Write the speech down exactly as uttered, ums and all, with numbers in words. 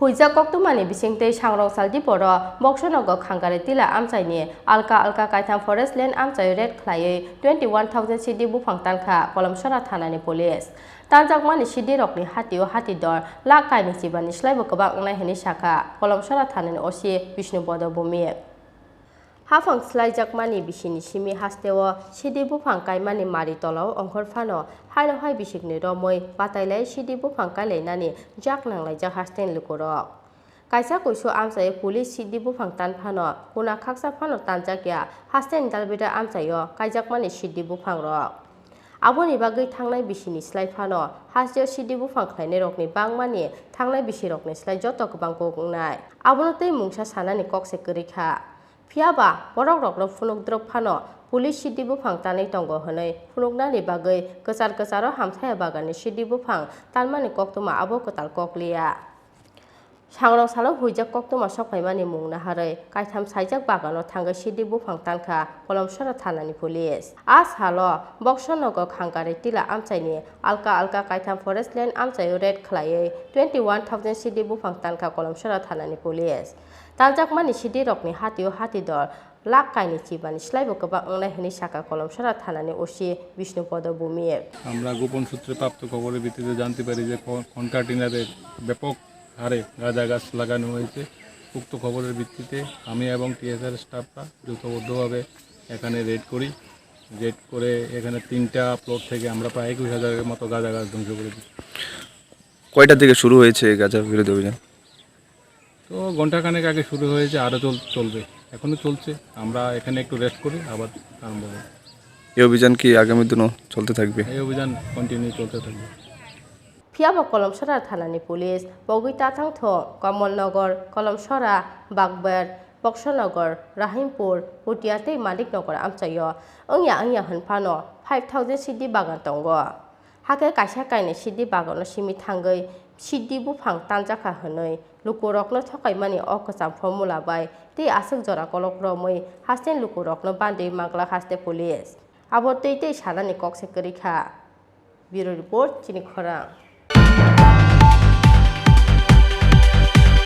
Huijak koktwmani bisingtwi sangrong saldi boro Boksonogor Khangari Tila amchaini alka alka kaitham forest land amchaio raid khlaiwi twenty one thousand sidi buphang tankha Kolomsora thanani police. Tanjakmani sidirokni hatio hati dor lakh kaini chibani slaibo kwbang wngnai hwnwi sakha Kolomsora thanani O C Bishnu Bodo Bhumik. Haphang slaijakmani bisini simi hasteo sidi buphang kaimani mari tolao ongkhor phano haino hai bisikni romwi batailai sidi buphang kailainani jak nanglaijak hasteni lukurok. Kaisa kuisu amchaio police sidi buphang tan phano kuna khaksa phano tanjakya hasteni dalbida amchaio kaijakmani sidi buphangrok. Aboni bagwi thangnai bisini slai phano hasteo sidi buphang khlainairokni bangmani thangnai bisirokni slai joto kwbang kok wngnai. Abono tei mungsa sanani kok se kwrwi kha. Phiya ba borok rokno phunuk drop phano police sidi buphang tanwi tongo hwnwi phunuknani bagwi kwchar kwcharo hamthaya baganni sidi buphang tanmani koktwma abo kwtal kok liya. Sangrong salo huijak koktwma sok phaimani mung naharwi kaitham saijak bagano thangwi sidi buphang tankha Kolomsora thanani police. A salo Boksonogor Khangari Tila amchaini alka alka kaitham forest land amchaio raid khlaiwi twenty one thousand sidi buphang tankha Kolomsora thanani police. Tanjakmani sidirokni hatio hati dor lakh kaini chibani slaibo kwbang wngnai hwnwi sakha Kolomsora thanani O C Bishnu Bodo Bhumik. আমরা গোপন সূত্রে প্রাপ্ত খবরের ভিত্তিতে জানতে পারি যে খ-, খনকাটিনারে ব্যাপক হারে গাঁজা গাছ লাগানো হয়েছে। উক্ত খবরের ভিত্তিতে আমি এবং টিএসআর স্টাফরা যৌথবদ্ধভাবে এখানে রেড করি। রেড করে এখানে তিনটা প্লট থেকে আমরা প্রায় একুশ হাজারের মতো গাঁজা গাছ ধ্বংস করে দিই। কয়টা থেকে শুরু হয়েছে এই গাঁজা বিরোধী অভিযান? তো ঘন্টাখানেক আগে শুরু হয়েছে, আরও চল-, চলবে, এখনও চলছে। আমরা এখানে একটু রেস্ট করি, আবার আরম্ভ হবে। এই অভিযান কি আগামী দিনও চলতে থাকবে? এই অভিযান কন্টিনিউ চলতে থাকবে। Phiya bo Kolomsora thanani police pogwi tathang thung Kamalnagar, Kolomsora, Bakber, Boksonogor, Rahimpur, Putia tei Maniknagar amchaio wngya wngya hwn phano five thousand sidi bagan tongo. Hakhe kaisa kainwi sidi bagano simi thangwi sidi buphang tanjakha hwnwi lukurokno thokaimani o kwcham formula bai tei aswk jora kolok romwi hasteni lukurokno bandwi manglak haste police. Abo twi tei sanani kok se kwrwi kha. Bureau Report, Chini Khorang.